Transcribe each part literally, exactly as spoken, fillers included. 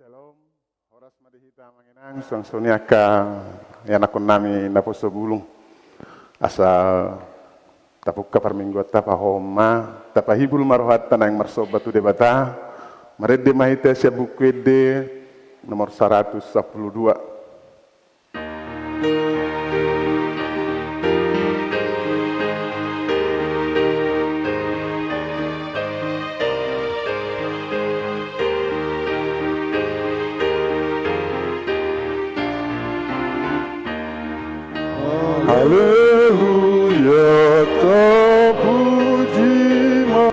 Shalom. Horas ma di hita amang inang, suang songon i angka ianakkon nami naposobulung. Asa tapungka parmingguanta, pahohom ma, tapahibul ma rohanta naeng marsomba tu Debata. Marende ma hita sian Buku Ende nomor saratus sampulu dua. Haleluya, tapuji ma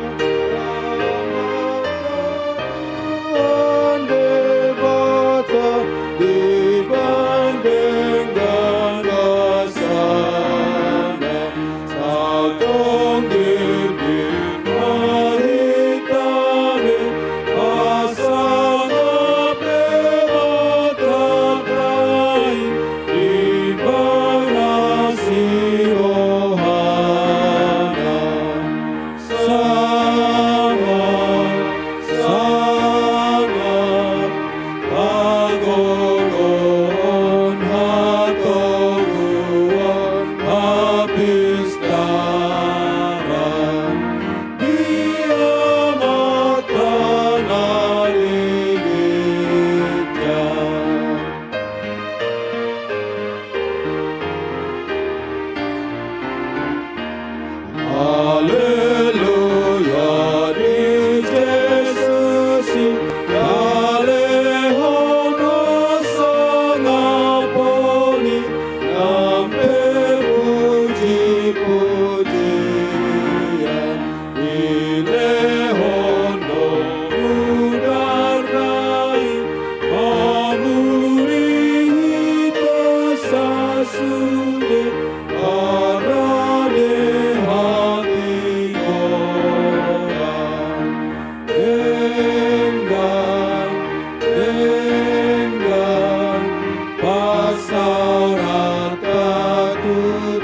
Tuhan Debata di bagasan hasangapon. Satongkin i ma hita pasangap, Debata Dai, ibana si rohana. Sangap, sangap, hagoluhon, hatoguan, hapistaran, di Amanta na di ginjang. Haleluya, di Jesus i talehon hasangapon i, nang pe pujipujian dilehon do udarna i, mamuri hita sasude, parade hatigoran. Denggan, denggan, pasarahonta tu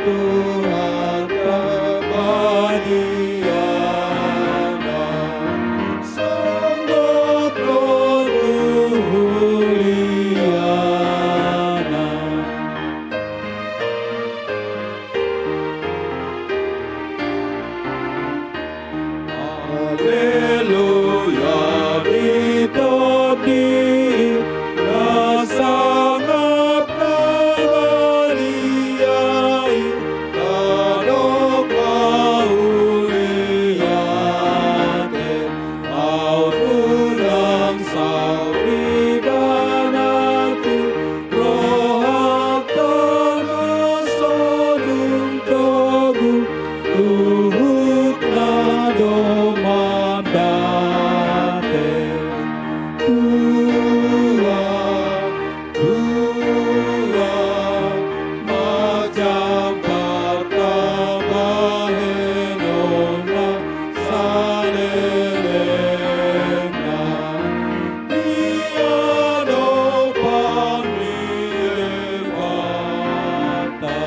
Tuhanta baniana, songgot do tu huliana. Haleluya, di tondi na sangap na badia i, tadok mauliate, aut unang saut ibana tu rohanta na so dung togu, huhutna do mandate. Tuhan, Tuhan, macam partambahenonna salelengna di adopan ni Debata.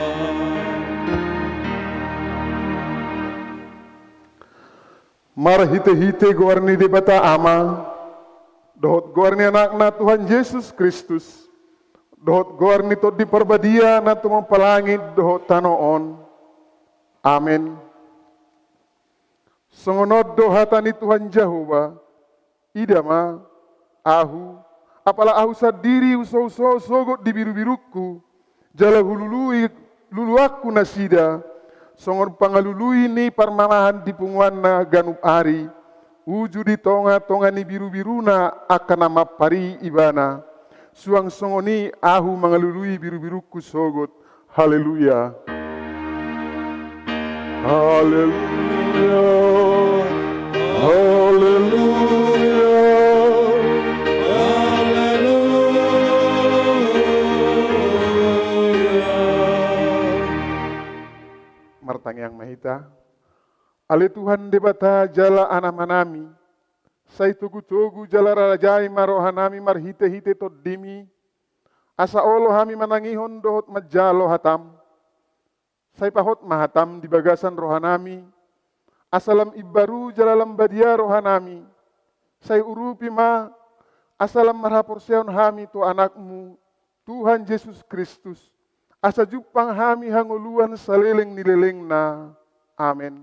Marhitehite goar ni Debata Ama, dohot goar ni Anakna Tuhan Jesus Kristus, dohot goar ni Tondi Parbadia na tumompa langit dohot tano on. Amen. Songon on do hata ni Tuhan Jahowa: Ida ma, ahu, apala ahu sandiri husouso sogot di birubirungku, jala hulului luluanku nasida, songon pangalului ni parmanahan di punguanna ganup ari, uju di tongatonga ni birubiruna angka na mampari ibana. Suang songon i ahu mangalului birubirungku sogot. Haleluya. Haleluya. Haleluya. Haleluya. Martangiang ma hita. Ale Tuhan Debata jala Amahnami, sai togutogu jala rajai ma rohanami marhitehite Tondimi, asa olo hami manangihon dohot manjalo hatam. Sai pahot ma hatam di bagasan rohanami, asa lam imbaru jala lam badia rohanami. Sai urupi ma asa lam marhaporseaon hami tu Anakmu, Tuhan Jesus Kristus, asa jumpang hami hangoluan saleleng ni lelengna. Amen.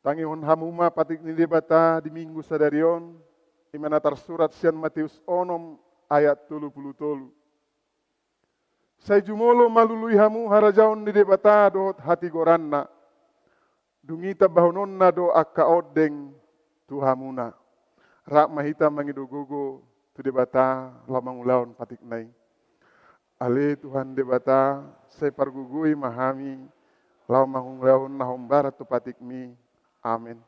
Tangihon hamu ma patik ni Debata di Minggu sadari on, i ma na tarsurat sian Mateus onom ayat tolu pulu tolu. Sai jumolo ma lului hamu harajaon ni Debata dohot hatigoranna. Dung i tambahononna do angka ondeng tu hamuna. Rap ma hita mangido gogo tu Debata laho mangulahon patikna i. Ale Tuhan Debata, sai pargogoi ma hami laho mangulahon na hombar tu patikmi. Amen.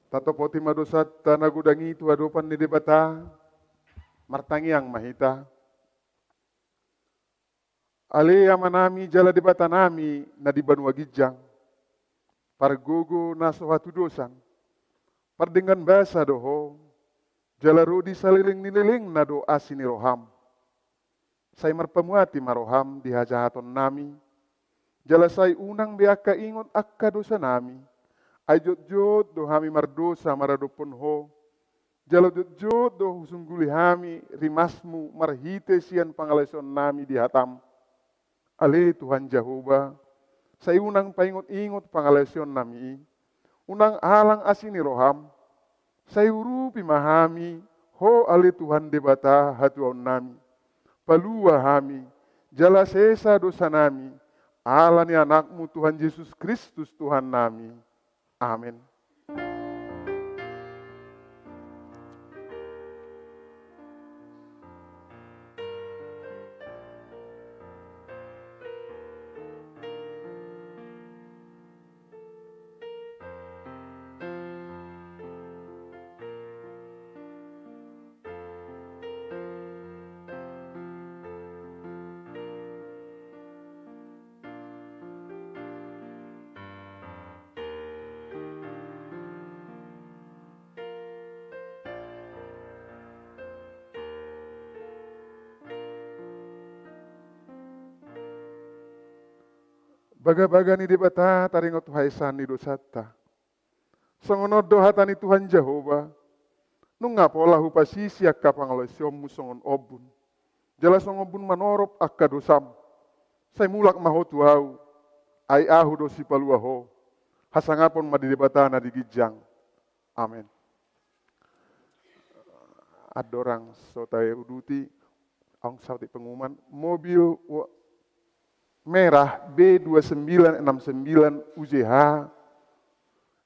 Tatopoti ma dosanta na godang i tu adopan ni Debata. Martangiang ma hita. Ale Amanami jala Debatanami na di banua ginjang, Pargogo na so hatudosan, pardenggan basa do Ho, jala ro di saleleng ni lelengna do asi ni roham. Sai marpamuati ma roham di hajahatonnami, jala sai unang be angka ingot angka dosanami, ai jotjot do hami mardosa maradophon Ho, jala jotjot do husungguli hami rimasmu marhite sian pangalaosionnami di hatam. Ale Tuhan Jahowa, sai unang paingot-ingot pangalaosionnami i, unang alang asi ni roham, sai urupi ma hami Ho ale Tuhan Debata hatuaonnami. Palua hami, jala sesa dosanami, ala ni Anakmu Tuhan Jesus Kristus Tuhannami. Amen. Bagabaga ni Debata taringot tu haesaan ni dosanta. Songon on do hata ni Tuhan Jahowa, nunga pola hupasisi angka pangalaosionmu songon ombun, jala songon ombun manorop angka dosam. Sai mulak ma ho tu ahu, ai ahu do sipalua ho. Hasangapon ma di Debata na di ginjang. Amen. Andorang so tauduti, adong saotik pengumuman, mobil wa-, merah B dua sembilan enam sembilan U J H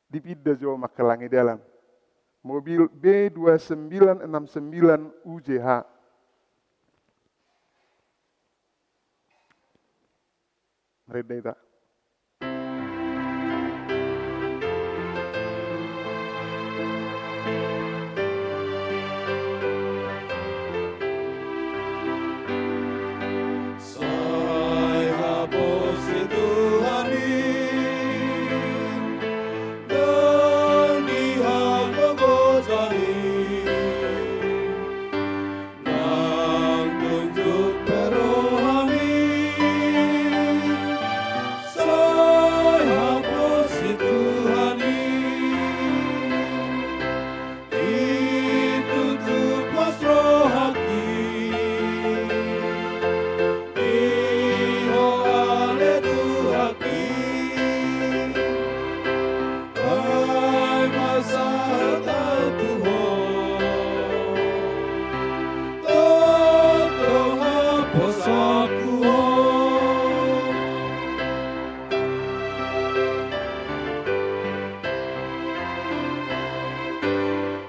dipinda jo manghalangi dalan. Mobil B dua sembilan enam sembilan U J H. Marende hita. Sai haposi Tuhan i nang di hagogotan i. Nang tunduk pe rohami, sai haposi Tuhan i. I tutu pos rohangki, di Ho ale Tuhanki. Ai ma sahat ahu tu Ho, tongtong haposanku Ho.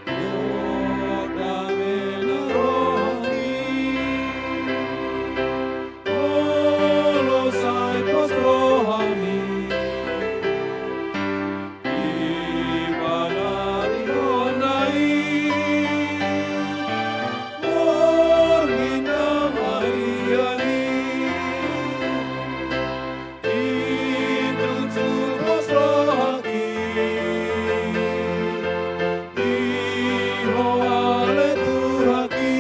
Dohot damena rohangki, molo sai pos rohami. Di pangarihon na i, borngin na mangihani, i tutu pos rohangki, di Ho ale Tuhanki.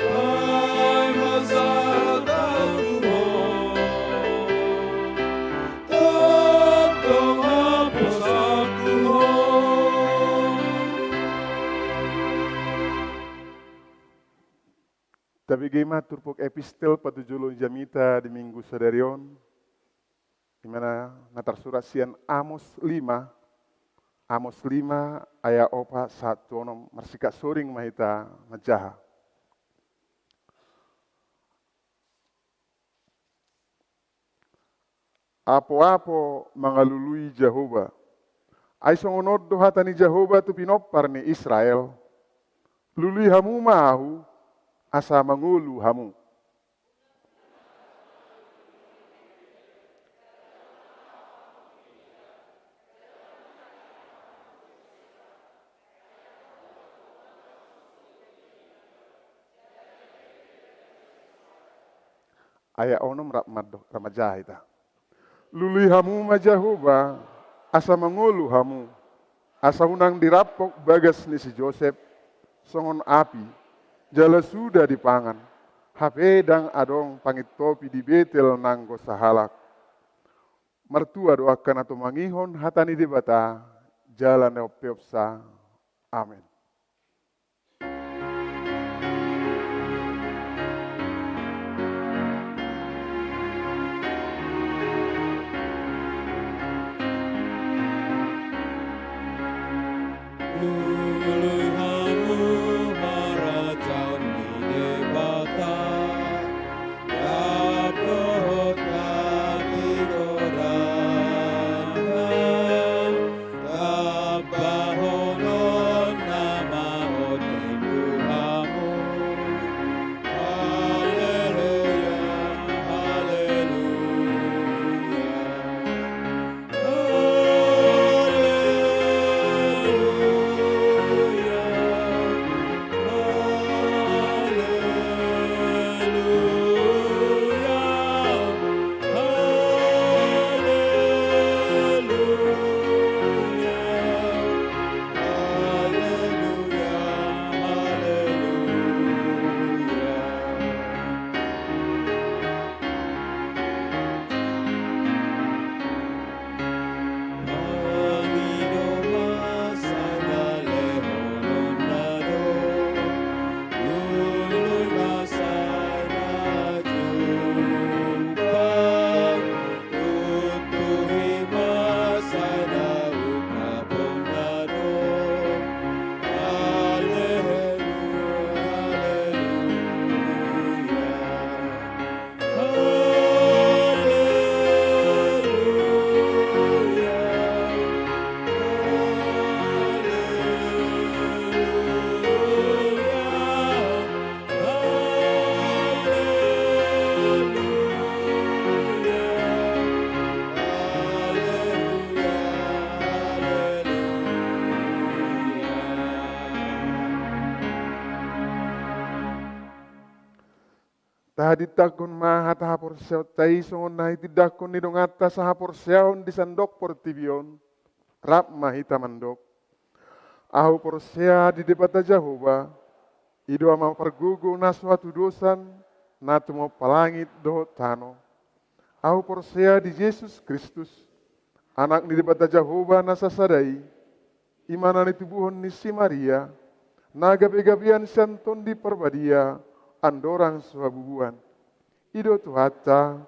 Ai ma sahat ahu tu Ho, tongtong haposanku Ho. Tabege ma turpuk epistel patujolo jamita di Minggu sadari on. Ima na tarsurat sian Amos lima, Amos lima ayat opat sahat tu onom, marsikat soring ma hita manjaha. Apoapo mangalului Jahowa. Ai songon on do hata ni Jahowa tu pinompar ni Israel: Lului hamu ma ahu, asa mangolu hamu. Ayat onom rap mando, rap manjaha hita. Lului hamu ma Jahowa, asa mangolu hamu, asa unang dirampok bagas ni si Josep, songon api, jala suda dipangan, hape ndang adong pangintopi di Betel nanggo sahalak. Martua do angka na tumangihon hata ni Debata, jala na peopsa. Amen. Lului hamu harajaon ni Debata, dapot hatigoranna, Tabahonon nama otik tu hamu. Haleluya, haleluya, haleluya. Tahatindangkon ma hata haporseaonta i songon na hitindangkon ni donganta sahaporseaon di sandok portibi on. Rap ma hita mandok. Ahu porsea di Debata Jahowa, i do Ama pargogo na so hatudosan, na tumompa langit dohot tano. Ahu porsea di Jesus Kristus, Anak ni Debata Jahowa na sasada i, i ma na nitubuhon ni si Maria, na gabegabean sian Tondi Parbadia, andorang so habubuan. I do Tuhanta,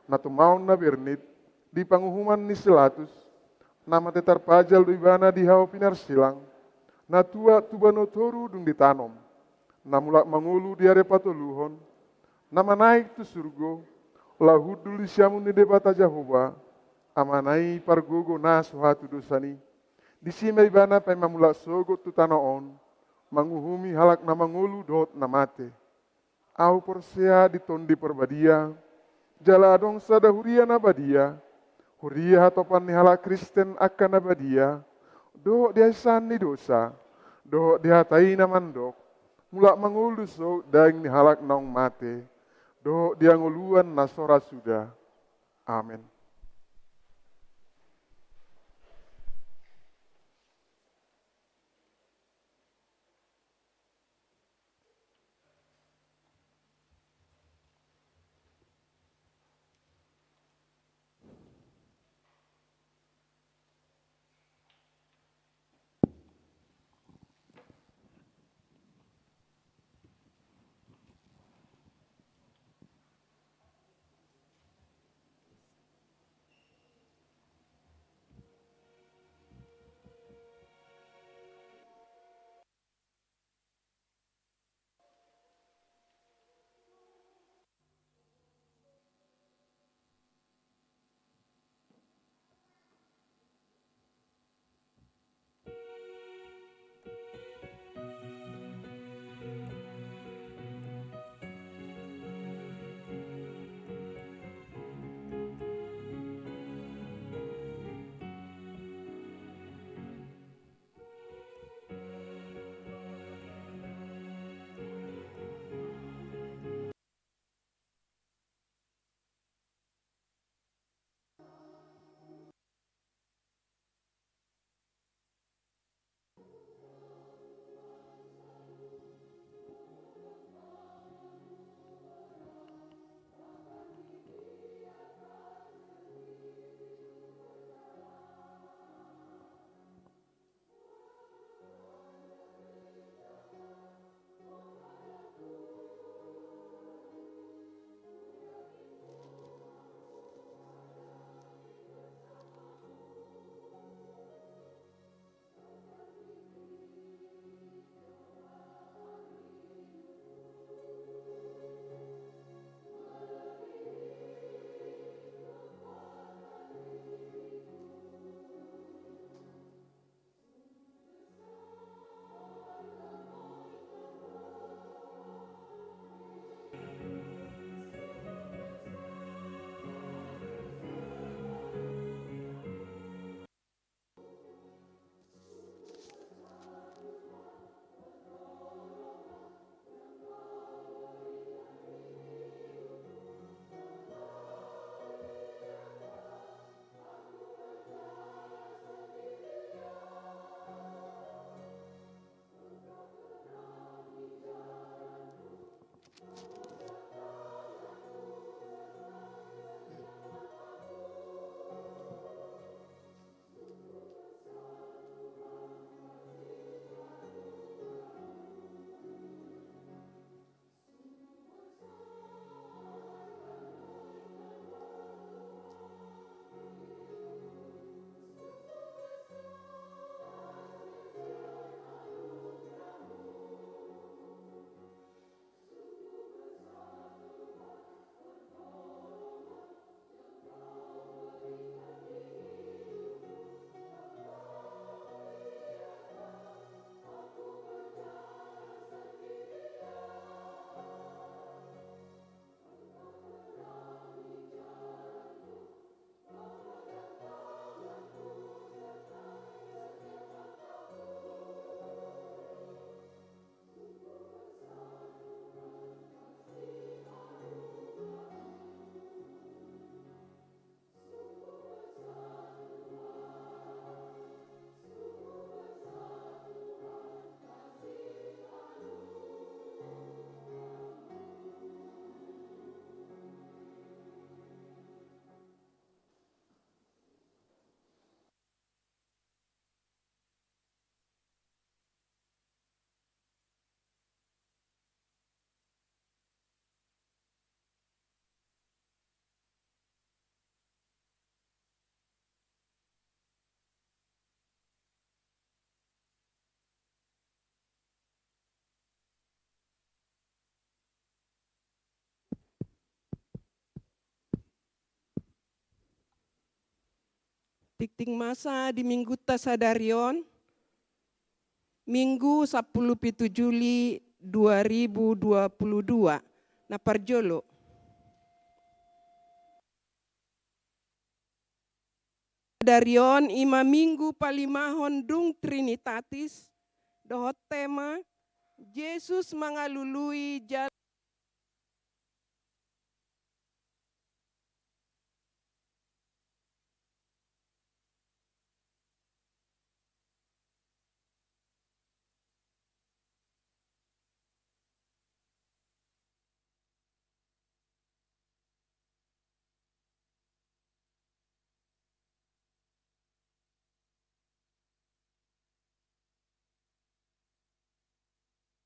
na tumaon na bernit, di panguhuman ni si Latus, na mate tarpajal do ibana di hau pinarsilang, na tuat tu banua toru dung ditanom, na mulak mangolu di ari patoluhon, na manaek tu surgo, laho hundul di siamun ni Debata Jahowa, Amana i pargogo na so hatudosan i. Disi ma ibana paima mulak sogot tu tano on, manguhumi halak na mangolu dohot na mate. Ahu porsea di Tondi Parbadia, jala adong sada huria na badia, huria hatopan ni halak Kristen angka na badia, dohot di hasesaan ni dosa, dohot di hata i na mandok, mulak mangolu do sogot daging ni halak naung mate, dohot di hangoluan na so ra suda. Amen. Tingting masa di minggunta sadari on, Minggu sampulu pitu Juli dua ribu dua puluh dua. Na parjolo. Sadari on ima Minggu palimahon dung Trinitatis, dohot tema, Jesus mangalului jalan.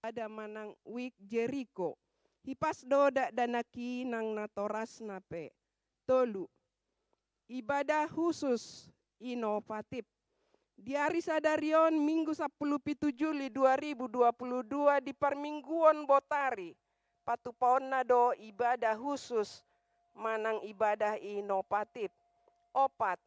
Ibadah manang wijk Jeriko. Hipas do dakdanak i nang natorasna pe. Tolu. Ibadah khusus inovatif. Di ari sadari on, Minggu sampulu pitu Juli dua ribu dua puluh dua, di parmingguon botari, patupaonna do ibadah khusus manang ibadah inovatif. Opat.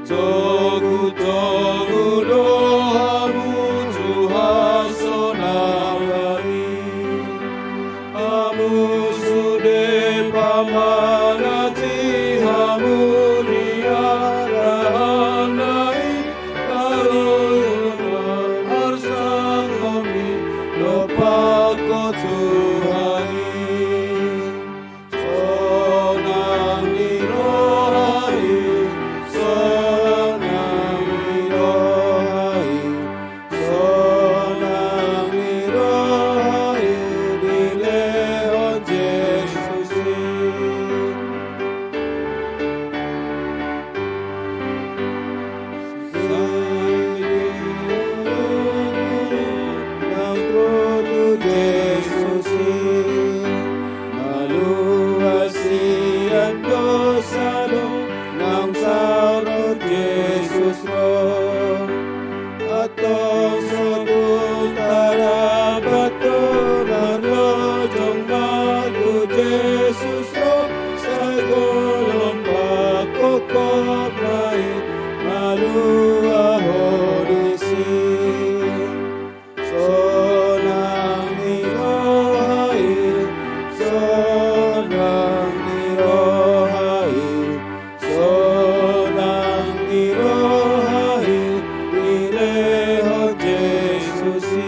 Togu-togu do hamu tu hasonangan i. Hamu sude pamanat i, hamu niarahanna i, taringot ma harsangkon i, dompak ho Tuhan i. Sonang ni roha i, sonang ni roha i, sonang ni roha i, dilehon Jesus i. Naung ro tu Jesus i, malua sian dosa do, naung saut tu Jesus ro. Antong so tung tarlambat do, marlojong ma tu Jesus ro, sai dompak ho, dompak ho, malua ho disi. Sonang ni roha i, sonang ni roha i, sonang ni roha i, dilehon Jesus i.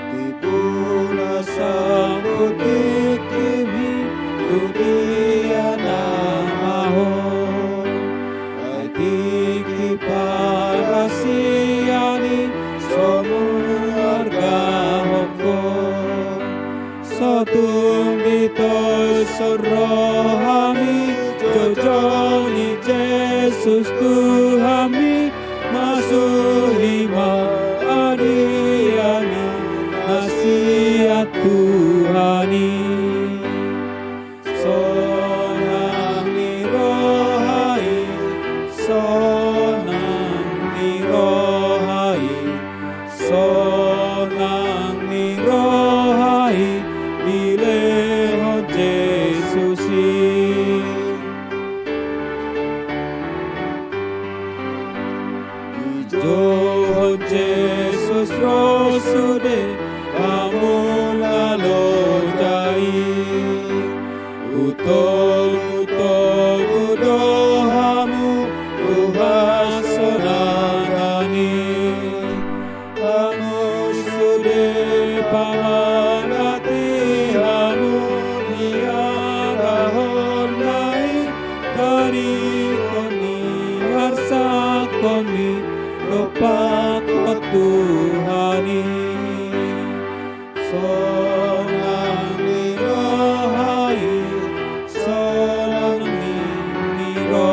Tibu na sambut tingki i, tung dia nama ho. Ai tingki parasian i, so muargahon ho. So tung ditoison rohami, joujou ni Jesus tu hami, masuhi ma hadiah ni na sian Tuhan i. Sonang ni roha i, sonang ni roha i, sonang ni roha i, dilehon Jesus i. Dijouhon Jesus ro sude hamu na loja i. Hutogu-togu do hamu tu hasonangan i. Hamu sude pamanat i, hamu niarahonna i, taringot ni harsangkon i, dompak ho Tuhan i. Sonang ni roha i, sonang ni, ni roha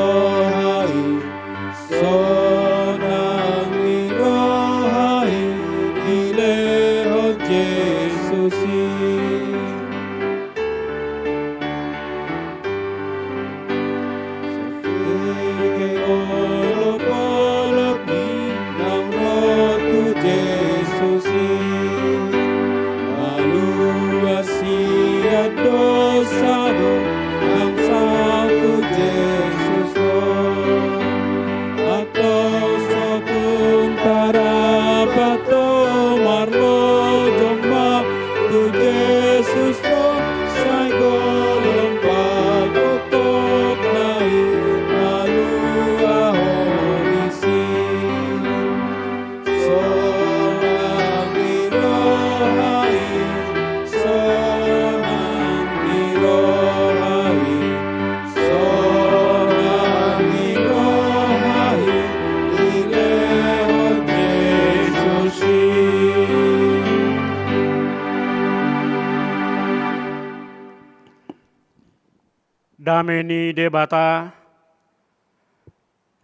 Dame ni Debata,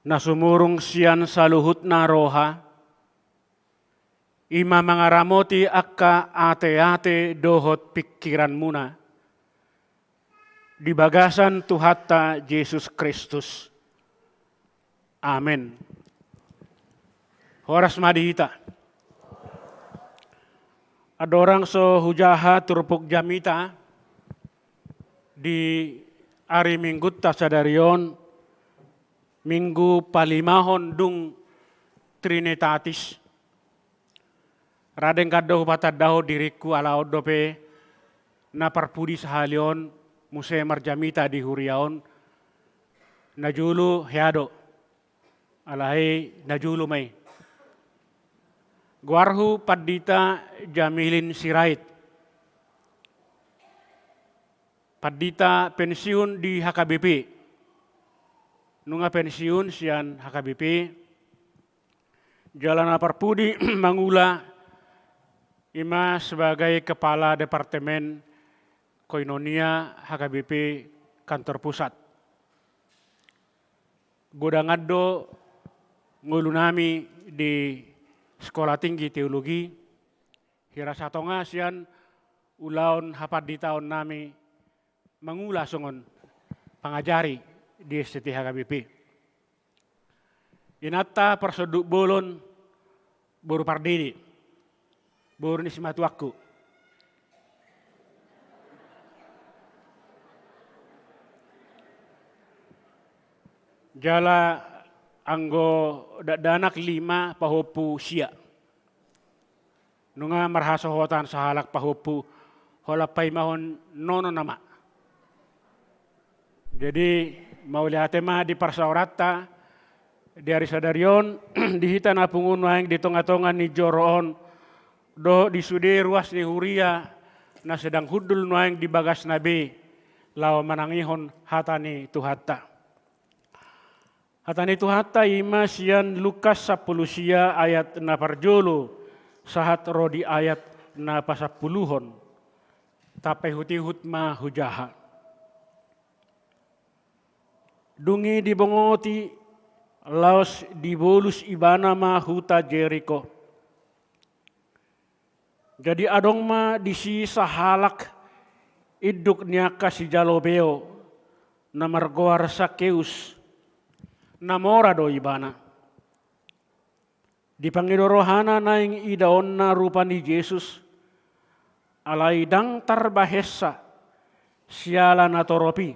na sumurung sian saluhutna roha, i ma mangaramoti angka ateate dohot pingkiranmuna di bagasan Tuhanta Jesus Kristus. Amen. Horas ma di hita. Andorang so hujaha turpuk jamita di ari Minggunta sadari on, Minggu palimahon dung Trinitatis, rade angka do hupatandahon diringku ala on dope na parpudi sahali on muse marjamita di huria on. Na jolo hea do, alai na jolo ma i. Goarhu Pandita Jamilin Sirait. Pandita pensiun di H K B P. Nunga pensiun sian H K B P. Jala na parpudi mangula i ma sebagai kepala departemen koinonia H K B P kantor pusat. Godangan do ngolunami di Sekolah Tinggi Teologi, hira satonga sian ulaon hapanditaonnami mangula songon pangajari di S T T H K B P. Inanta parsonduk bolon, boru Pardede, boru ni simatuangku. Jala anggo dakdanak lima, pahompu sia. Nunga marhasohotan sahalak pahompu, holan paimahon nono nama. Jadi, mauliate ma di parsaoranta di ari sadari on, di hita na pungu nuaeng di tongatonga ni joro on, dohot di sude ruas ni huria na sedang hundul nuaeng di bagasna be, laho manangihon hata ni Tuhanta. Hata ni Tuhanta i ma sian Lukas sampulu sia ayat na parjolo sahat ro di ayat na pasampuluhon. Tapaihutihut ma hujaha. Dung i dibongoti, laos dibolus ibana ma huta Jeriko. Jadi adong ma disi sahalak induk ni angka sijalo beo, na margoar Sakeus, na mora do ibana. Dipangido rohana naeng idaonna rupa ni Jesus, alai ndang tarbahensa siala na torop i,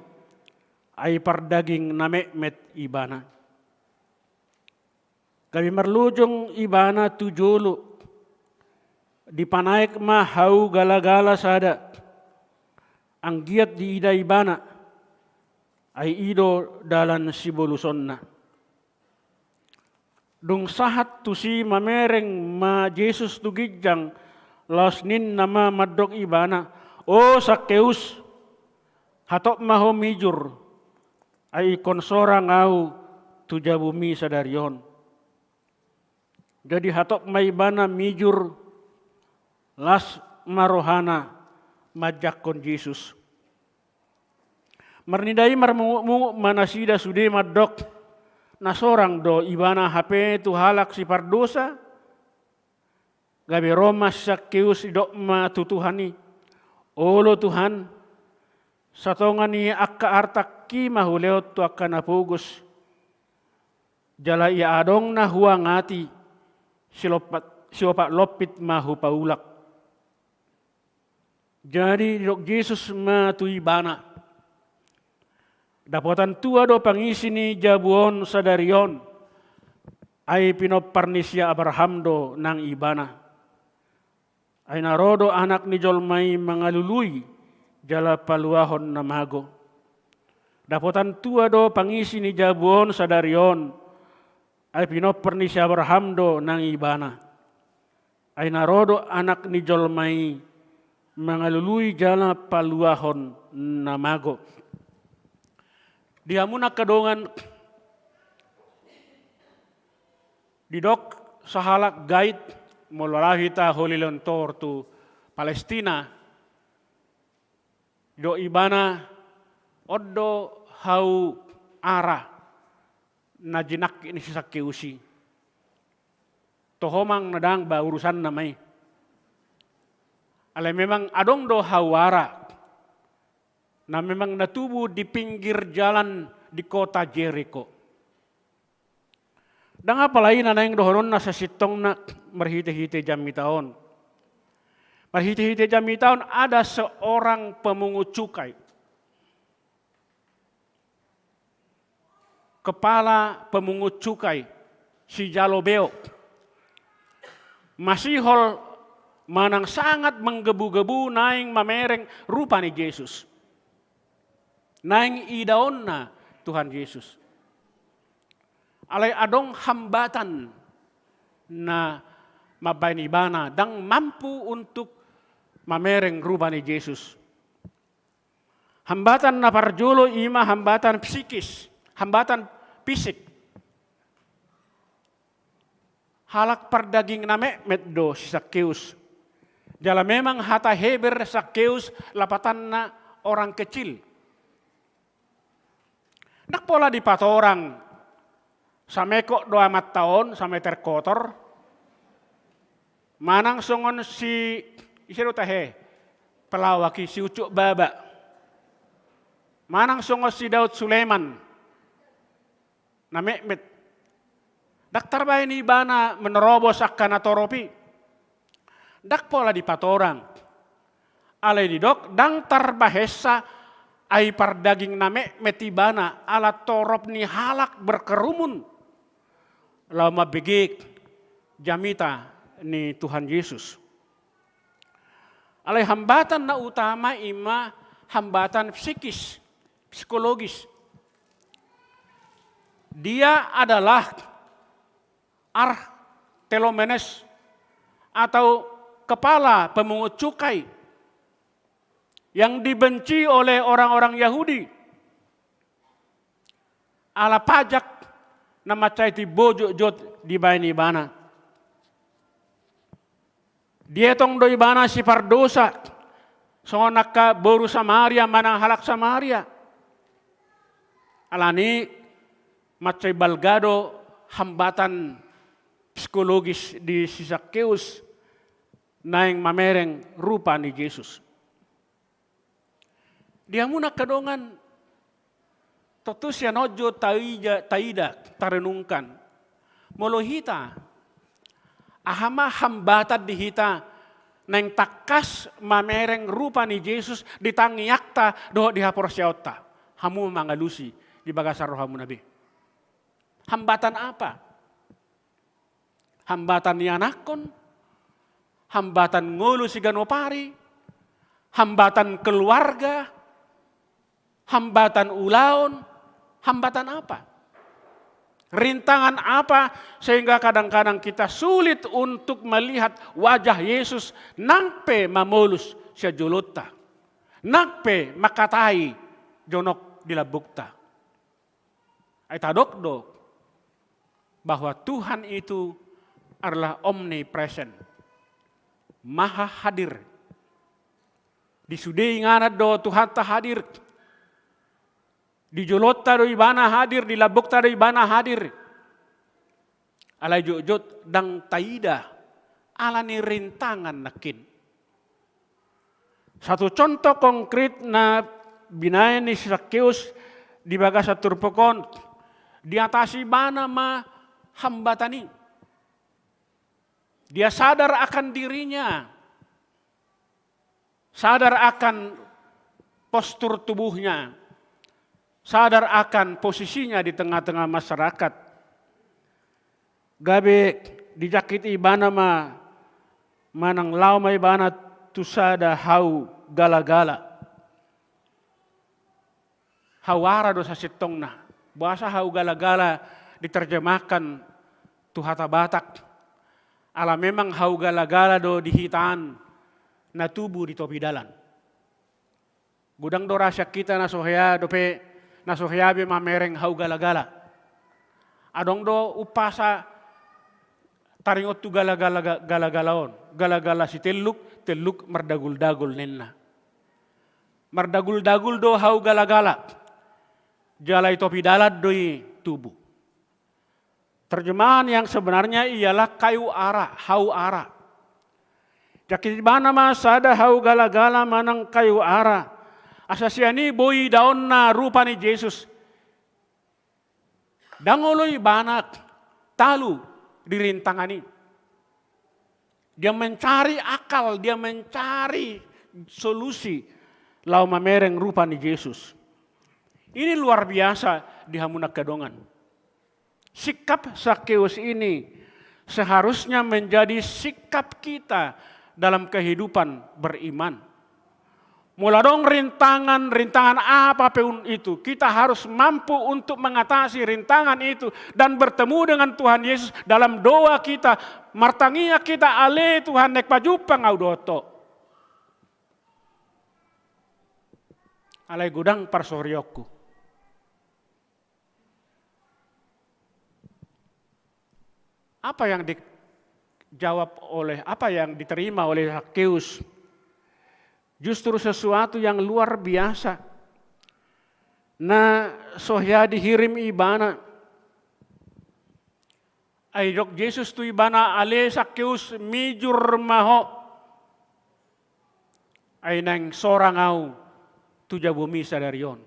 ai pardaging na metmet ibana. Gabe marlojong ibana tu jolo, dipanaek ma hau galagala sada, anggiat diida ibana, ai i do dalan sibolusonna. Dung sahat tusi mamereng ma Jesus tu ginjang, laos ninna ma mandok ibana, "O Sakeus, hatop ma ho mijur, ai ingkon sorang ahu tu jabumi sadari on." Jadi hatop ma ibana mijur, las ma rohana manjangkon Jesus. Marnida i marmungutmungut ma nasida sude mandok, na sorang do ibana hape tu halak sipardosa? Gabe ro ma si Sakeus, didok ma tu Tuhan i, "Olo Tuhan, satonga ni angka artangki ma hulehon tu angka na pogos. Jala ia adong na huangati, silompat, siopat lompit ma hupaulak." Jadi didok Jesus ma tu ibana, "Dapotan tua do pangisi ni jabu on sadari on, ai pinompar ni si Abraham do nang ibana. Ai na ro do Anak ni jolma i mangalului jala paluahon na mago. Dapotan tua do pangisi ni jabu on sadari on, ai pinompar ni si Abraham do nang ibana. Ai na ro do Anak ni jolma i mangalului jala paluahon na mago." Di hamu na angka dongan, didok sahalak guide, molo laho hita Holy Land Tour tu Palestina, didok ibana, On do hau ara na jinangkit ni si Sakeus i. Toho manang ndang ba urusanna ma i. Alai memang adong do hau ara na memang na tubu di pinggir jalan di kota Jeriko. Ndang apala i na naeng dohononna sasintongna marhitehite jamita on. Marhitehite jamita on ada seorang pemungut cukai. Kepala pemungut cukai, sijalo beok. Masihol manang sangat manggebu-gebu naeng mamereng rupa ni Jesus. Naeng idaonna Tuhan Jesus. Alai adong hambatan na mambaen ibana ndang mampu untuk mamereng rupa ni Jesus. Hambatan na parjolo i ma hambatan psikis, hambatan fisik. Halak pardaging na metmet do si Sakeus. Jala memang hata Heber Sakeus lapatanna orang kecil. Ndang pola dipatorang, samekok do amanta on, sameter kotor. Manang songon si, ise do tahe, pelawak i, si Ucok Baba. Manang songon si Daud Suleman. Na metmet. Ndang tarbaen ibana menerobos angka na torop i. Ndang pola dipatorang. Alai didok, ndang tarbahensa ai pardaging na metmet ibana ala torop ni halak berkerumun laho mambege jamita ni Tuhan Jesus. Alai hambatan na utama i ma hambatan psikis, psikologis. Dia adalah arkelomenes atau kepala pemungut cukai yang dibenci oleh orang-orang Yahudi. Ala pajak na mansai timbo jotjot dibaen ibana. Dietong do ibana sipardosa, songon angka boru Samaria manang halak Samaria. Alani mansai balga do hambatan psikologis di si Sakeus naeng mamereng rupa ni Jesus. Di hamuna angka dongan, tontu sian on jo taida, taida, tarenungkan. Molo hita, aha ma hambatan di hita naeng tangkas mamereng rupa ni Jesus di tangiangta dohot di haporseaonta? Hamu mangalusi di bagasan rohamuna be. Hambatan apa? Hambatan ianakhon, hambatan ngolu siganup ari, hambatan keluarga, hambatan ulaon, hambatan apa? Rintangan apa sehingga kadang-kadang kita sulit untuk melihat wajah Yesus nang pe mamolus sian jolonta, nang pe mangkatai jonok di lambungta? Ai tadok do bahwa Tuhan itu adalah omnipresent, maha hadir. Di sude inganan do Tuhanta hadir. Di jolonta do ibana hadir, di lambungta do ibana hadir. Alai jotjot ndang taida ala ni rintangan nangkin. Satu contoh konkret na binaen ni si Sakeus di bagasan turpuk on, diatasi ibana ma hambatan i. Dia sadar akan dirinya, sadar akan postur tubuhnya, sadar akan posisinya di tengah-tengah masyarakat. Gabe dijangkit ibana ma, manang laho ma ibana tu sada hau galagala. Hau ara do sasintongna. Boasa hau galagala diterjemahkan tu hata Batak? Ala memang hau galagala do di hita an na tubu di topi dalan. Godang do ra sian hita na so hea dope, na so hea be mamereng hau galagala. Adong do umpasa taringot tu galagala, galagala on. Galagala sitelluk, telluk mardaguldagul ninna. Mardagul-dagul do hau gala-gala, jala i topi dalan do i tubu. Terjemahan yang sebenarnya ialah kayu ara, hau ara. Jangkit ibana ma sada hau gala-gala manang kayu ara, asa sian i boi daonna rupa ni Jesus. Ndang olo ibana talu di rintangan i. Dia mencari akal, dia mencari solusi laho mamereng rupa ni Jesus. Ini luar biasa di hamu na angka dongan. Sikap Sakeus ini seharusnya menjadi sikap kita dalam kehidupan beriman. Molo adong rintangan, rintangan apa pun itu, kita harus mampu untuk mengatasi rintangan itu dan bertemu dengan Tuhan Yesus dalam doa kita, martangiang kita, ale Tuhan, naeng pajumpang ahu dohot Ho. Alai godang parsorionku. Apa yang dijawab oleh, apa yang diterima oleh Sakeus? Justru sesuatu yang luar biasa. Na so hea dihirim ibana. Ai didok Jesus tu ibana, ale Sakeus, mijur ma ho. Ai naeng sorang ahu tu jabomi sadari on.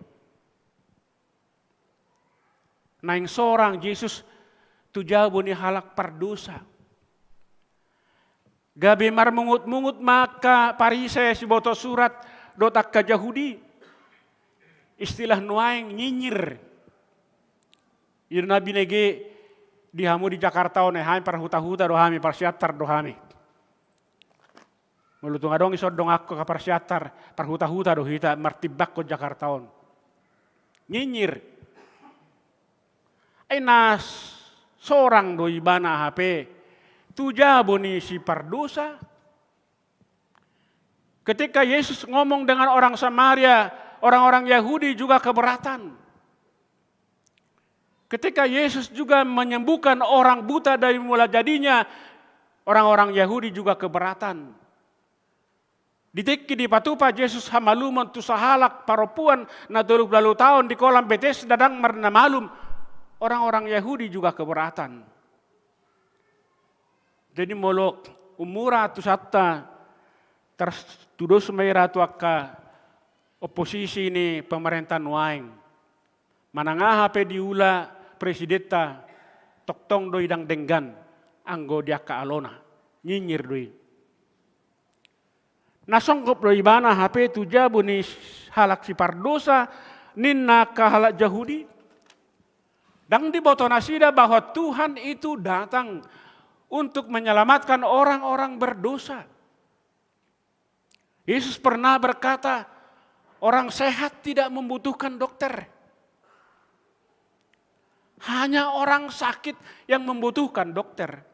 Naeng sorang Jesus tu jabo ni halak pardosa. Gabe marmungut-mungut ma angka Parise, siboto surat dohot angka Jahudi. Istilah nuaeng nyinyir. I do na binege di hamu di Jakarta on, ai hami parhuta-huta do hami, parsiantar do hami. Molo tung adong ison donganku angka parsiantar, parhuta-huta do hita martimbangkon Jakarta on. Nyinyir. Ai na sorang do ibana hape tu jabo ni si pardosa. Ketika Yesus ngomong dengan orang Samaria, orang-orang Yahudi juga keberatan. Ketika Yesus juga menyembuhkan orang buta dari mula jadinya, orang-orang Yahudi juga keberatan. Di tingki dipatupa Jesus hamalumon tu sahalak parompuan na tolu pulu ualu taon di kolam Betesda ndang marnamalum, orang-orang Yahudi juga keberatan. Jadi molo umura tu santa, tudos ma i ra tu angka oposisi ni pemerintah nuaeng. Manang aha pe diula presidenta, tongtong do i ndang denggan anggo di angka alona, nyinyir do i. Na songgop do ibana hape tu jabo ni halak sipardosa, ninna angka halak Jahudi. Ndang diboto nasida bahwa Tuhan itu datang untuk menyelamatkan orang-orang berdosa. Yesus pernah berkata, orang sehat tidak membutuhkan dokter. Hanya orang sakit yang membutuhkan dokter.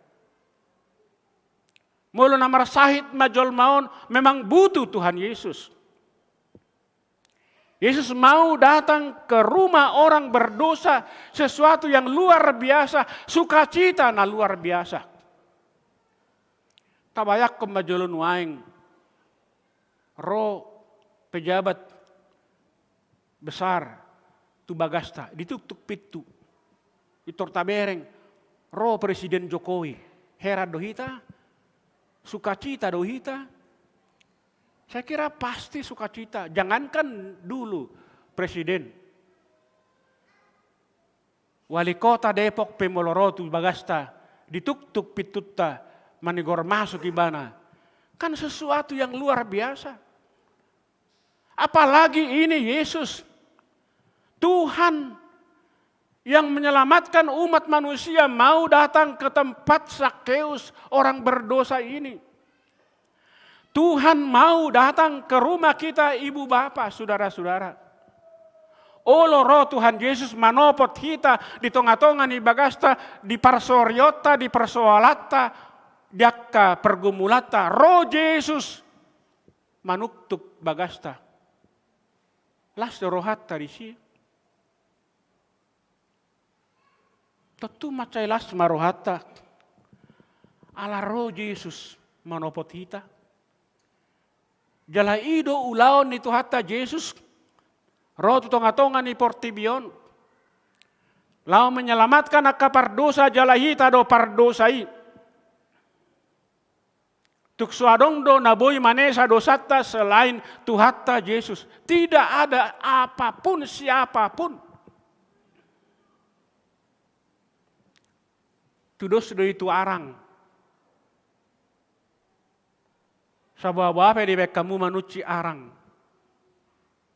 Molo na marsahit ma jolma on, memang butuh Tuhan Yesus. Yesus mau datang ke rumah orang berdosa, sesuatu yang luar biasa, sukacita na luar biasa. Tabayangkon ma jolo nuaeng, ro pejabat besar tu bagasta, dituktuk pintu. Pintor tabereng, ro Presiden Jokowi. Heran do hita? Sukacita do hita? Saya kira pasti sukacita. Jangankan dulu presiden, wali kota Depok pe molo ro tu bagasta, dituktuk pintunta, manigor masuk ibana. Kan sesuatu yang luar biasa. Apalagi ini Yesus, Tuhan yang menyelamatkan umat manusia, mau datang ke tempat Sakeus, orang berdosa ini. Tuhan mau datang ke rumah kita, ibu bapa, saudara-saudara. Olo ro Tuhan Yesus manopot hita di tonga-tonga ni bagasta, di parsorionta, di persoalanta, di angka pergumulanta. Ro Jesus manuktuk bagasta. Las do rohanta disi? Tontu mansai las ma rohanta. Ala ro Jesus manopot hita. Jala i do ulaon ni Tuhanta Jesus ro tu tonga-tonga ni portibi on, laho menyelamatkan angka pardosa, jala hita do pardosa i. Tung so adong do na boi manesa dosanta selain Tuhanta Jesus. Tidak ada apapun, siapapun. Tudos do i tu arang. Saboa-boa pe dibaen hamu manunsi arang,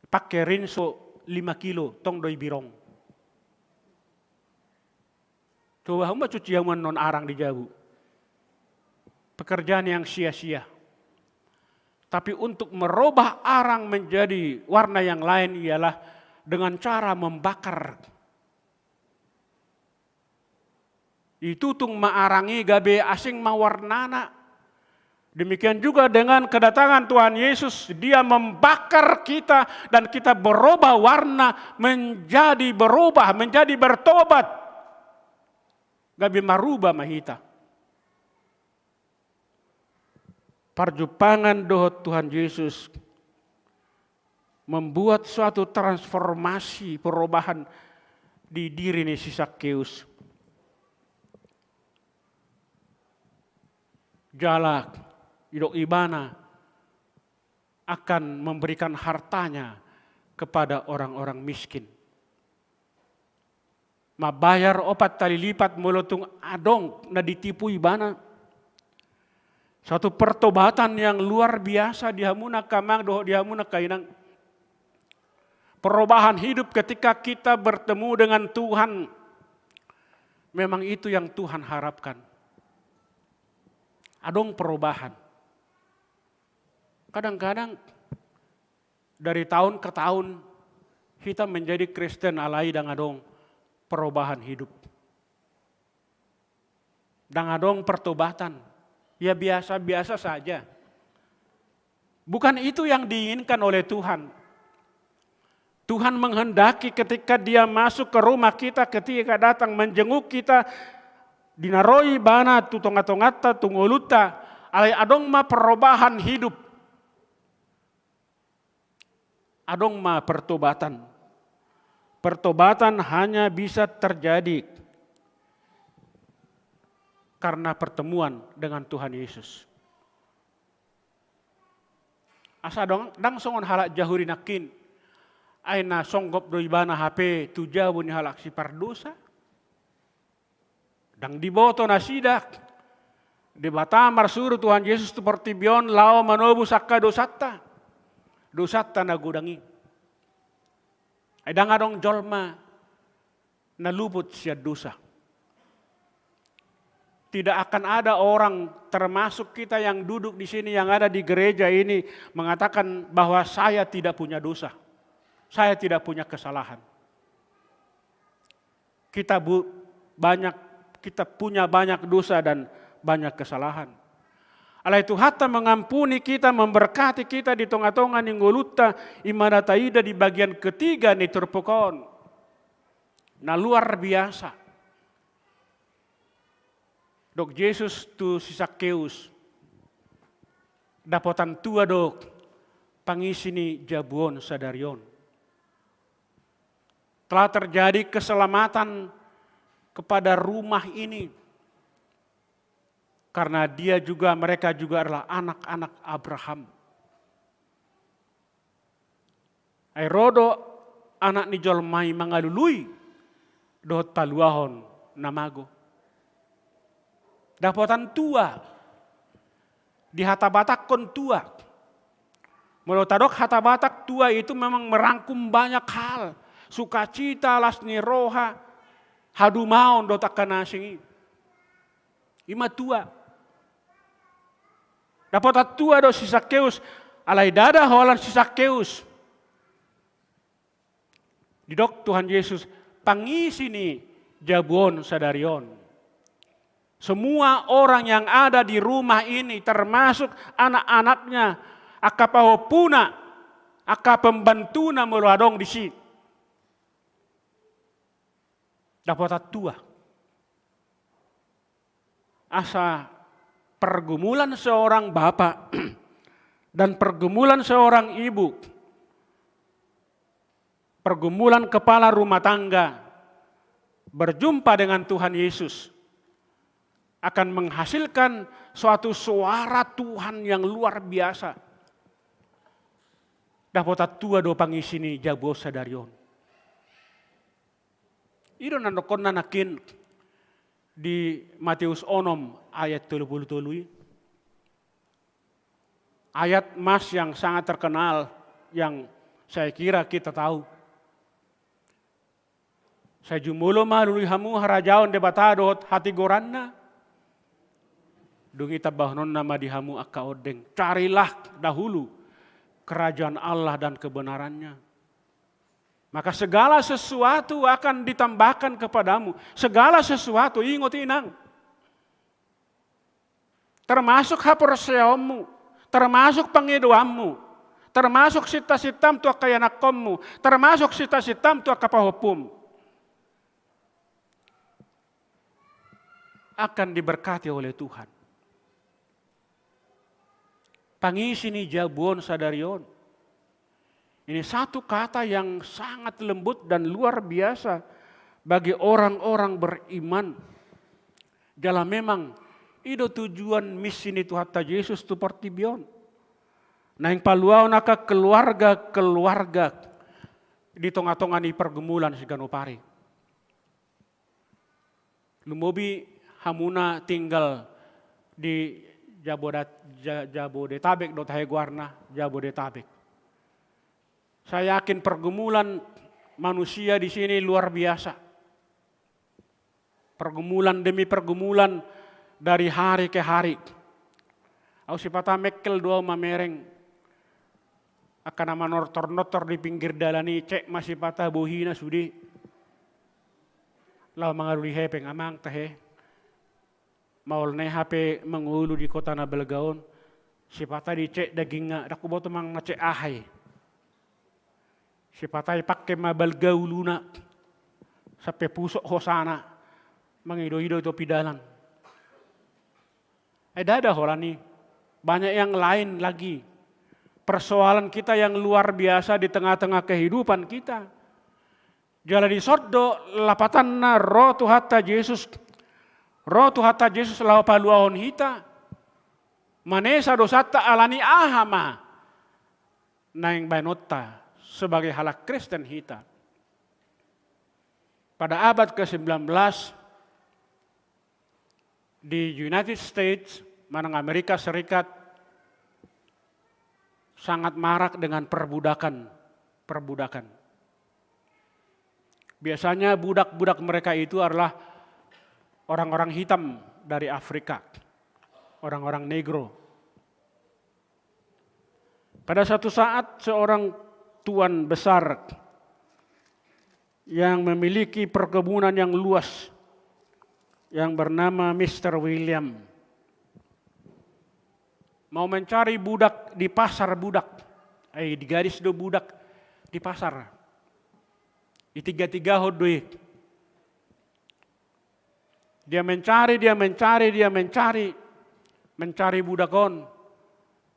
pangke rinso lima kilo, tong do i birong. Coba hamu manunsi hamu annon arang di jabu. Pekerjaan yang sia-sia. Tapi untuk merubah arang menjadi warna yang lain ialah dengan cara membakar. Itutung ma arang i gabe asing ma warnana. Demikian juga dengan kedatangan Tuhan Yesus, Dia membakar kita dan kita berubah warna, menjadi berubah, menjadi bertobat. Gabe marubah ma hita. Parjumpangan dohot Tuhan Yesus membuat suatu transformasi, perubahan di diri ni si Sakeus. Jala didok ibana akan memberikan hartanya kepada orang-orang miskin. Mambayar opat kali lipat molo tung adong na ditipu ibana. Satu pertobatan yang luar biasa di hamu angka amang dohot di hamu angka inang. Perubahan hidup ketika kita bertemu dengan Tuhan. Memang itu yang Tuhan harapkan. Adong perubahan. Kadang-kadang dari tahun ke tahun kita menjadi Kristen alai ndang adong perubahan hidup. Ndang adong pertobatan. Ya biasa-biasa saja. Bukan itu yang diinginkan oleh Tuhan. Tuhan menghendaki ketika Dia masuk ke rumah kita, ketika datang menjenguk kita, di na ro Ibana tu tonga-tonganta, tu ngolunta, alai adong ma perubahan hidup. Adong ma pertobatan. Pertobatan hanya bisa terjadi karena pertemuan dengan Tuhan Yesus. Asa dong, ndang songon halak Jahudi nangkin. Ai na songgop do ibana hape tu jabu ni halak sipardosa. Ndang diboto nasida. Debata marsuru Tuhan Yesus tu portibi on laho manobus angka dosanta. Dosanta na godang i. Ai ndang adong jolma na luput sian dosa. Tidak akan ada orang, termasuk kita yang duduk di sini, yang ada di gereja ini, mengatakan bahwa saya tidak punya dosa. Saya tidak punya kesalahan. Kita bu-, banyak, kita punya banyak dosa dan banyak kesalahan. Alai Tuhanta mengampuni kita, memberkati kita di tonga-tonga ni ngolunta, i ma na taida di bagian ketiga ni turpuk on. Na luar biasa. Dok Jesus tu si Sakeus, dapotan tua do pangisi ni jabu on sadari on. Telah terjadi keselamatan kepada rumah ini. Karena dia juga, mereka juga adalah anak-anak Abraham. Ai ro do Anak ni jolma i mangalului dohot paluahon na mago. Dapotan tua. Dihatabatakhon tua. Molo tadok hata Batak, tua itu memang merangkum banyak hal. Sukacita, las ni roha, hadumaon dohot angka na asing i. I ma tua. Dapotan tua do si Sakeus, alai ndada holan si Sakeus. Didok Tuhan Yesus, pangisi ni jabu on sadari on. Semua orang yang ada di rumah ini, termasuk anak-anaknya, angka pahompuna, angka pembantuna molo adong disi. Dapotan tua. Asa pergumulan seorang bapak Dan pergumulan seorang ibu, pergumulan kepala rumah tangga berjumpa dengan Tuhan Yesus akan menghasilkan suatu suara Tuhan yang luar biasa. Dapotan tua do pangisi ni jabu on sadari on. I do na nidokna nangkin di Matius onom ayat tolu pulu tolu i. Ayat mas yang sangat terkenal, yang saya kira kita tahu. Sai jumolo ma lului hamu harajaon Debata dohot hatigoranna. Dung i tambahononna ma di hamu angka ondeng. Carilah dahulu kerajaan Allah dan kebenarannya. Maka segala sesuatu akan ditambahkan kepadamu. Segala sesuatu, ingot, inang. Termasuk haporseaonmu, termasuk pangidoanmu, termasuk sintasintam tu angka ianakkonmu, termasuk sintasintam tu angka pahompum. Akan diberkati oleh Tuhan. Pangisi ni jabu on sadari on. Ini satu kata yang sangat lembut dan luar biasa bagi orang-orang beriman. Jala memang i do tujuan misi ni Tuhanta Jesus tu portibi on. Naeng paluaon angka keluarga-keluarga di tonga-tonga ni pergumulan siganup ari. Lumobi hamuna tinggal di Jabodat-, Ja-, Jabodetabek do tahe goarna, Jabodetabek. Saya yakin pergumulan manusia di sini luar biasa. Pergumulan demi pergumulan dari hari ke hari. Au sipata mengkel do au mamereng. Angka na manortor-nortor di pinggir dalan i, cek ma sipata bohina sude. Laho mangalului hepeng, amang tahe. Maol na i hape mangolu di kota na balga on. Sipata dicek dagingna, ndang huboto manang na cek aha i. Sipata i pangke ma balga uluna. Sampe pusok hosana. Mangido-ido topi dalan. Eh, ndada holan i. Banyak yang lain lagi. Persoalan kita yang luar biasa di tengah-tengah kehidupan kita. Jala dison do lapatanna ro Tuhanta Jesus. Ro Tuhanta Jesus laho paluahon hita. Manesa dosanta alani aha ma naeng baenonta sebagai halak Kristen hita. Pada abad ke sembilan belas, di United States, manang Amerika Serikat, sangat marak dengan perbudakan, perbudakan. Biasanya budak-budak mereka itu adalah orang-orang hitam dari Afrika, orang-orang negro. Pada satu saat, seorang tuan besar yang memiliki perkebunan yang luas, yang bernama Mister William, mau mencari budak di pasar budak. Eh, digadis do budak di pasar. Ditiga-tigahon do i. Dia mencari, dia mencari, dia mencari, mencari budak on.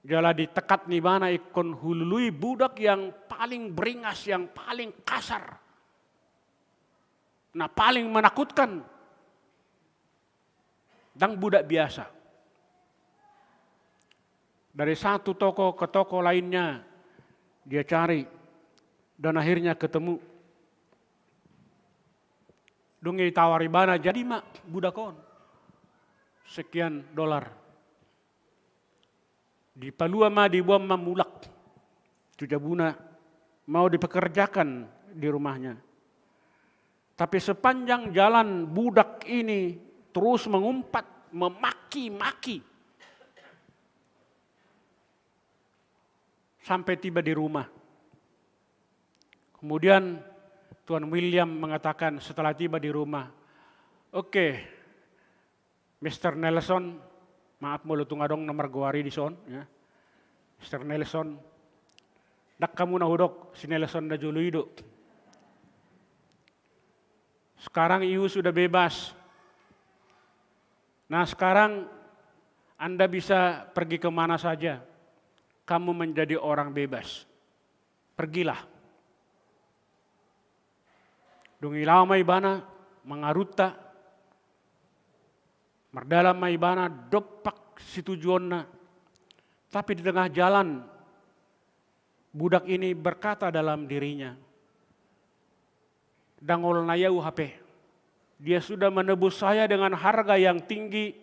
Jala di tekad ni ibana ingkon hulului budak yang paling beringas, yang paling kasar, na paling menakutkan. Ndang budak biasa. Dari satu toko ke toko lainnya dia cari, dan akhirnya ketemu. Dung i ditawar ibana, jadi ma budak on. Sekian dolar. Dipalua ma, diboan ma mulak tu jabuna, mau dipekerjakan di rumahnya. Tapi sepanjang jalan budak ini terus mengumpat, memaki-maki. Sampai tiba di rumah. Kemudian Tuan William mengatakan setelah tiba di rumah, "Oke, Mister Nelson," maaf molo tung adong na margoar i dison, ya. "Mister Nelson, ndang hamu na hudok, si Nelson na jolo i do. Sekarang ibu sudah bebas. Nah, sekarang Anda bisa pergi ke mana saja. kamu menjadi orang bebas. Pergilah. Dung i laho ma ibana mangarunta, mardalan ma ibana dompak situjuonna. Tapi di tengah jalan, budak ini berkata dalam dirinya, "Dangol nai au hape. Dia sudah menebus saya dengan harga yang tinggi,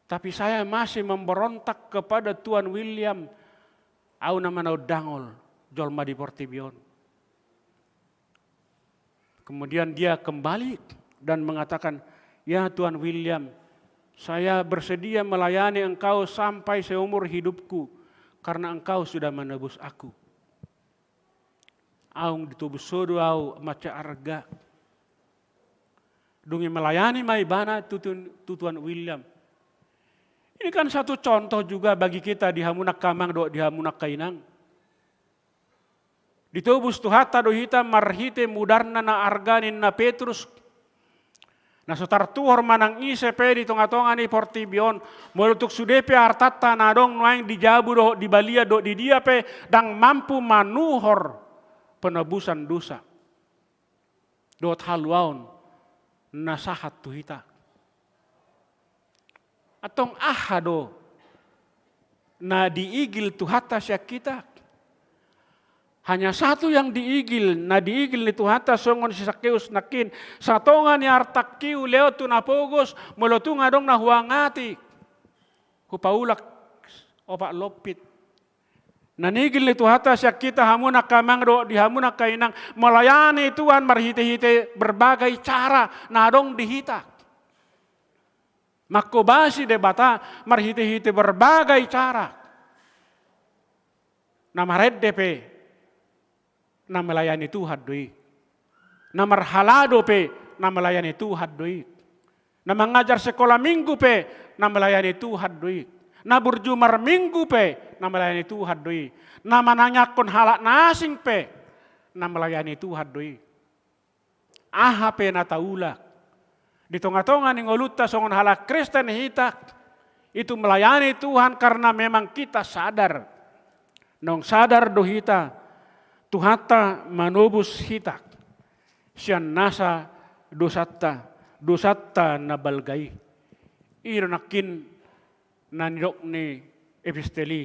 tapi saya masih memberontak kepada Tuan William. Au nama na undangol jolma di portibi on." Kemudian dia kembali dan mengatakan, "Ya Tuan William, saya bersedia melayani engkau sampai seumur hidupku karena engkau sudah menebus aku." Aung ditobus ho do au mansai arga. Dung i melayani ma ibana tu Tuan William. Ini kan satu contoh juga bagi kita di hamu angka amang dohot di hamu angka inang. Ditobus Tuhanta do hita marhite mudarna na arga ninna Petrus. Na so tartuhor manang ise pe di tonga-tonga ni portibi on, molo tung sude pe artanta na adong nuaeng di jabu dohot di balian dohot di dia pe, ndang mampu manuhor penebusan dosa dohot haluaon na sahat tu hita. Antong aha do na diigil Tuhanta sian hita? Hanya satu yang diigil, na diigil ni Tuhanta songon si Sakeus nangkin, satonga ni artangki hulehon tu na pogos, molo tung adong na huangati, hupaulak opat lompit. Na niigil ni Tuhanta sian hita hamu angka amang dohot di hamu angka inang, melayani Tuhan marhite-hite berbagai cara na adong di hita. Manghobasi Debata marhite-hite berbagai cara. Na marende pe na melayani Tuhan do i. Na marhalado pe na melayani Tuhan do i. Na mangajar sekolah minggu pe na melayani Tuhan do i. Na burju marminggu pe na melayani Tuhan do i. Na manangiangkon halak na asing pe na melayani Tuhan do i. Aha pe na taula di tonga-tonga ni ngolunta songon halak Kristen hita, itu melayani Tuhan karena memang kita sadar. Naung sadar do hita, Tuhanta manobus hita sian nasa dosanta, dosanta na balga i. I do nangkin na nidok ni epistel i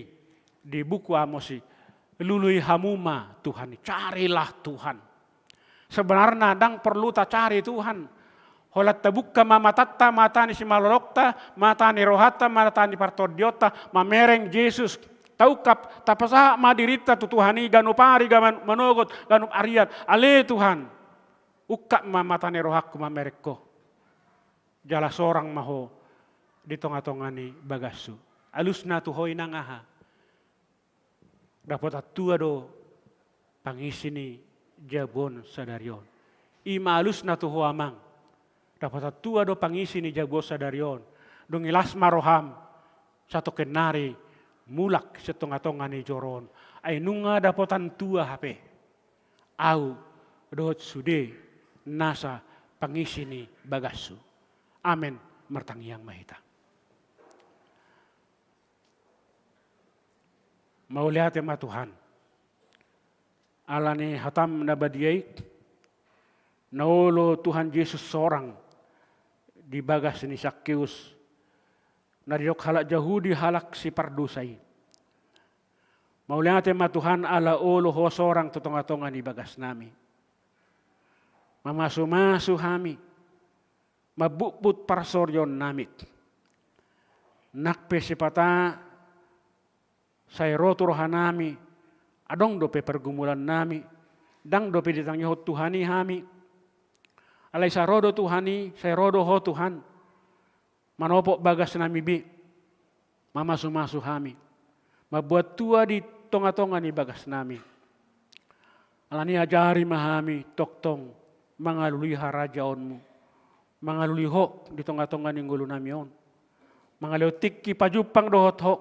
di buku Amos i, lului hamu ma Tuhan i, carilah Tuhan. Sebenarna ndang porlu tacari Tuhan. Holan tabuka ma matanta, mata ni simalolongta, mata ni rohanta, mata ni partondionta, mamereng Jesus. Taungkap, tapasahat ma dirinta tu Tuhan i, ganup ari, ganup manogot, ganup arian. Ale Tuhan, ungkap ma mata ni rohangku mamereng Ho. Jala sorang ma Ho di tonga-tonga ni bagashu. Alusna tu ho inang aha? Dapotan tua do pangisi ni jabu on sadari on. I ma alusna tu ho amang. Dapotan tua do pangisi ni jabu on sadari on. Dung i las ma roham, satongkin nari mulak sian tonga-tonga ni joro on. Ai nunga dapotan tua hape ahu dohot sude nasa pangisi ni bagashu. Amen. Martangiang ma hita. Mauliate ma Tuhan, ala ni hatam na badia i, na olo Tuhan Jesus sorang di bagas ni Sakeus, na didok halak Jahudi halak sipardosa i. Mauliate ma Tuhan ala olo Ho sorang tu tonga-tonga ni bagasnami. Mamasumasu hami, mambutbut parsorionnami. Nang pe sipata sai ro tu rohanami, adong dope pergumulannami, ndang dope ditangihon Tuhan i hami. Alai sai ro do Tuhan i, sai ro do Ho Tuhan. Manopot bagasnami be, mamasumasu hami, mambuat tua di tonga-tonga ni bagasnami. Alani ajari ma hami tongtong mangalului harajaonmu, mangalului Ho di tonga-tonga ni ngolunami on. Mangalehon tingki pajumpang dohot Ho,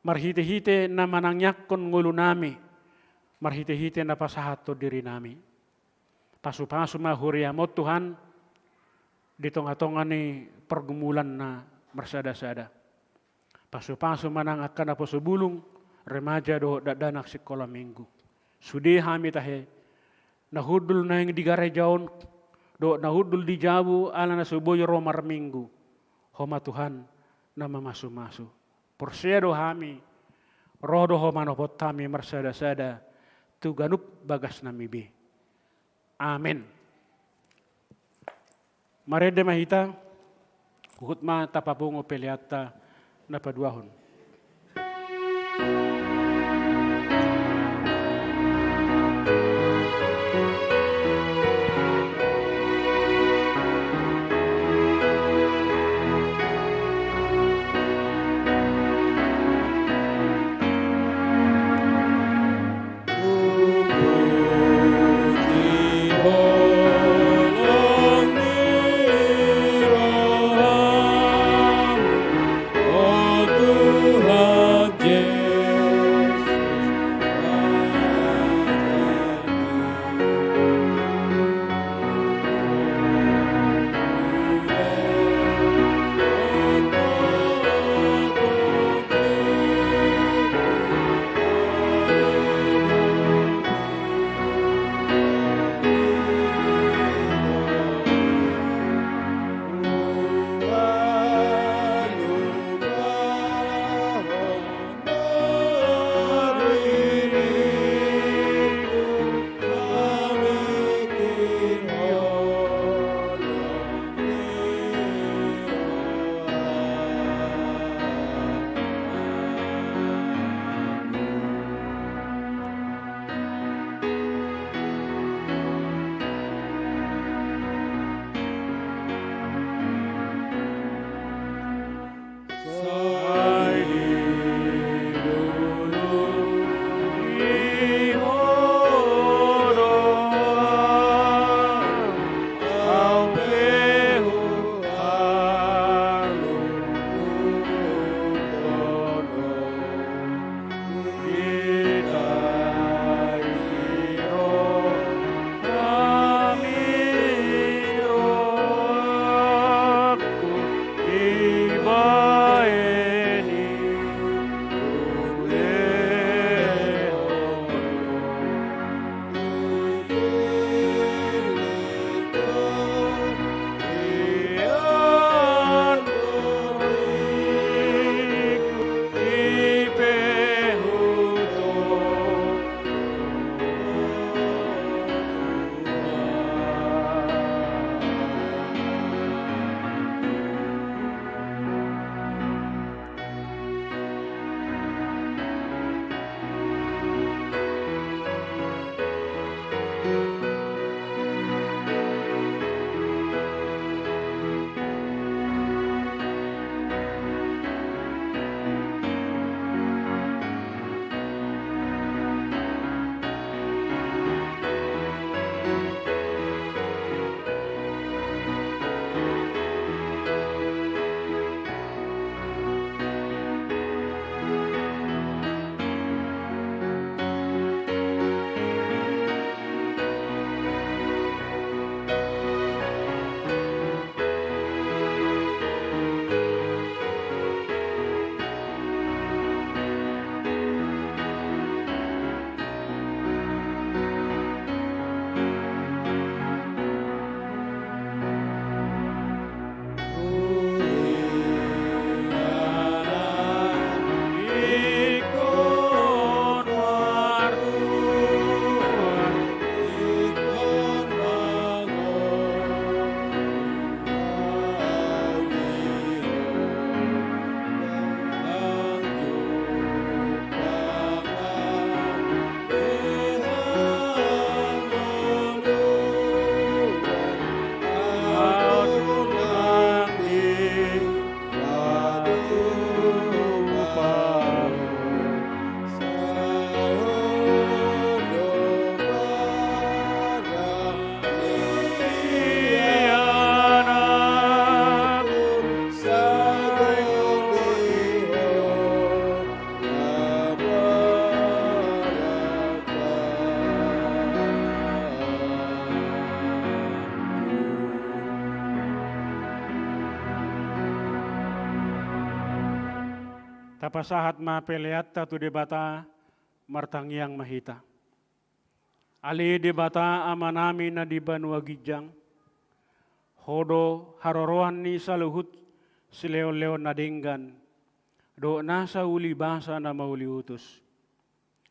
marhite-hite na manangiangkon ngolunami, marhite-hite na pasahathon dirinami. Pasupasu ma huriam on Tuhan, di tonga-tonga ni pergumulan na marsada-sada. Pasupasu ma nang angka naposo bulung, remaja dohot dakdanak sikola minggu. Sude hami tahe, na hundul naeng di gareja on, dohot na hundul di jabu ala na so boi ro marminggu. Ho ma Tuhan na mamasumasu. Porsea do hami, ro do Ho manopot hami marsadasada tu ganup bagasnami be. Amen. Marende ma hita, huhut ma tapapungu peleanta na paduahon. Pasahat ma peleanta tu Debata, martangiang ma hita. Ale Debata Amanami na di banua ginjang, Ho do haroroan ni saluhut silehonlehon na denggan, dohot nasa uli basa na mauliutus.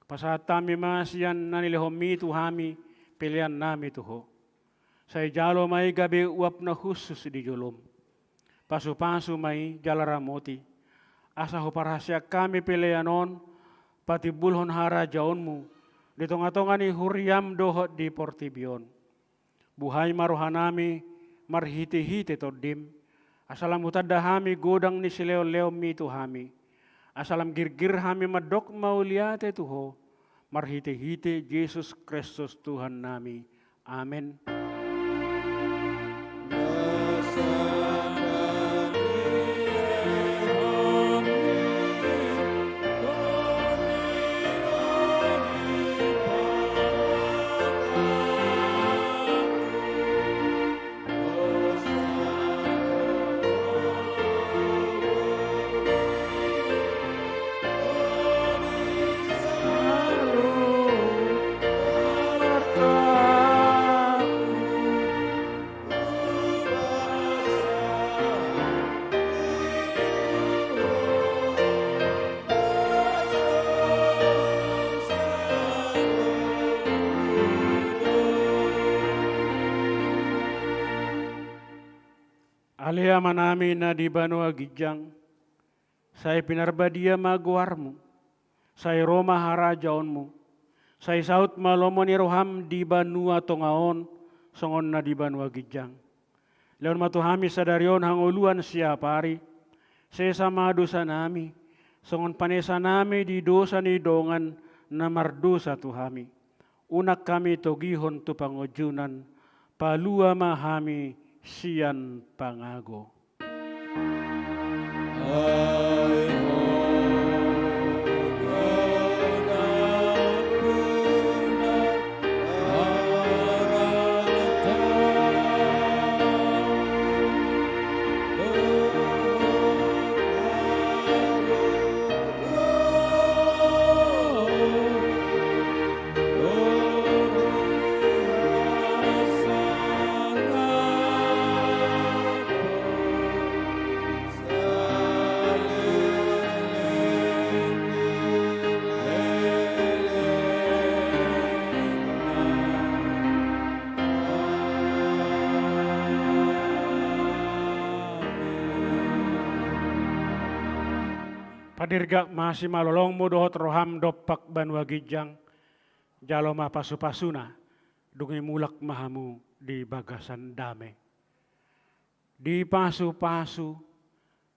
Pasahat hami ma sian na nilehonMi tu hami peleannami tu Ho. Sai jalo ma i gabe uap na hushus di jolom. Pasupasu ma i jala ramoti, asa huparhaseang hami pelean on patimbulhon harajaonMu di tongatonga ni huriaM dohot di portibi on. Buhai ma rohanami marhitehite TondiM, asa lam hutanda hami godang ni silehonlehonMi tu hami, asa lam girgir hami mandok mauliate tu Ho, marhitehite Jesus Kristus Tuhannami. Amen. Ale Amanami na di banua ginjang, sai pinarbadia ma goarMu, sai ro ma harajaonMu, sai saut ma lomo ni rohaM di banua tonga on, songon na di banua ginjang. Lehon ma tu hami sadari on hangoluan siapari, sesa ma dosanami, songon panesanami di dosa ni dongan na mardosa tu hami. Unang hami togihon tu pangunjunan, palua ma hami sian pangago. Padirgak ma simalolongmu dohot roham dompak banua ginjang, jalo ma pasupasuna, dung i mulak ma hamu di bagasan dame. Dipasupasu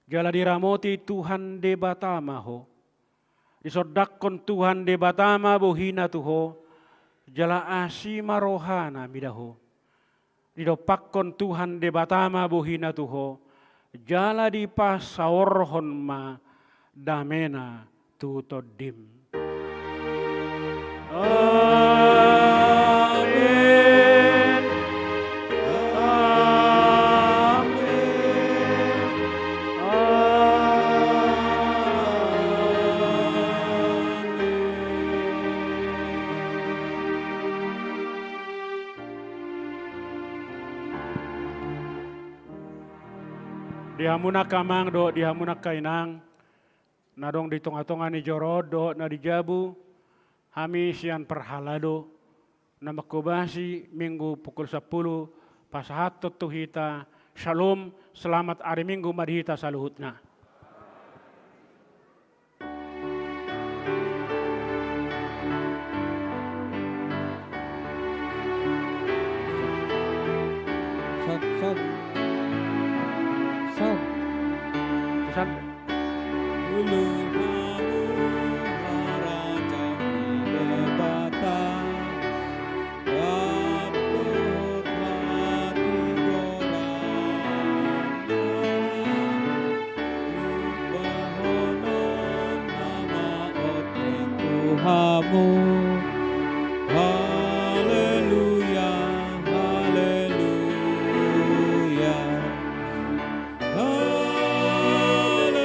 jala diramoti Tuhan Debata ma ho. Disondangkon Tuhan Debata ma bohina tu ho, jala asi ma rohana mida ho. Didompakkon Tuhan Debata ma bohina tu ho, jala dipasaorhon ma damena tu tondim. Amen. Amen. Amen. Di hamu angka amang dohot di hamu angka inang, na adong di tongatonga ni joro on dohot na di jabu, hami sian parhalado, na mangkobasi Minggu pukul sampulu, pasahathon tu hita, Syalom, selamat ari Minggu ma di hita saluhutna. Sat, sat. Sat. Sat. Ulu hamu harajaon ni Debata, rap dohot hatigoran. Lupahonon nama otik tu hamu. Haleluya, haleluya, haleluya.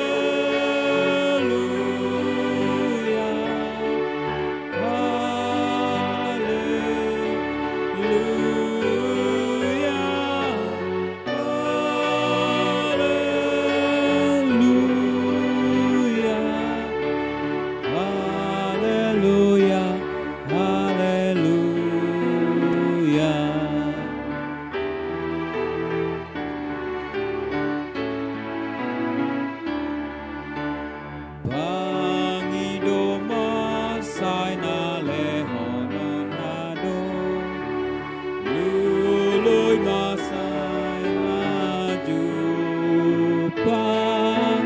Tuhan,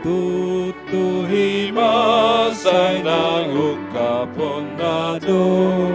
tutu i ma sai naeng ungkapon na do.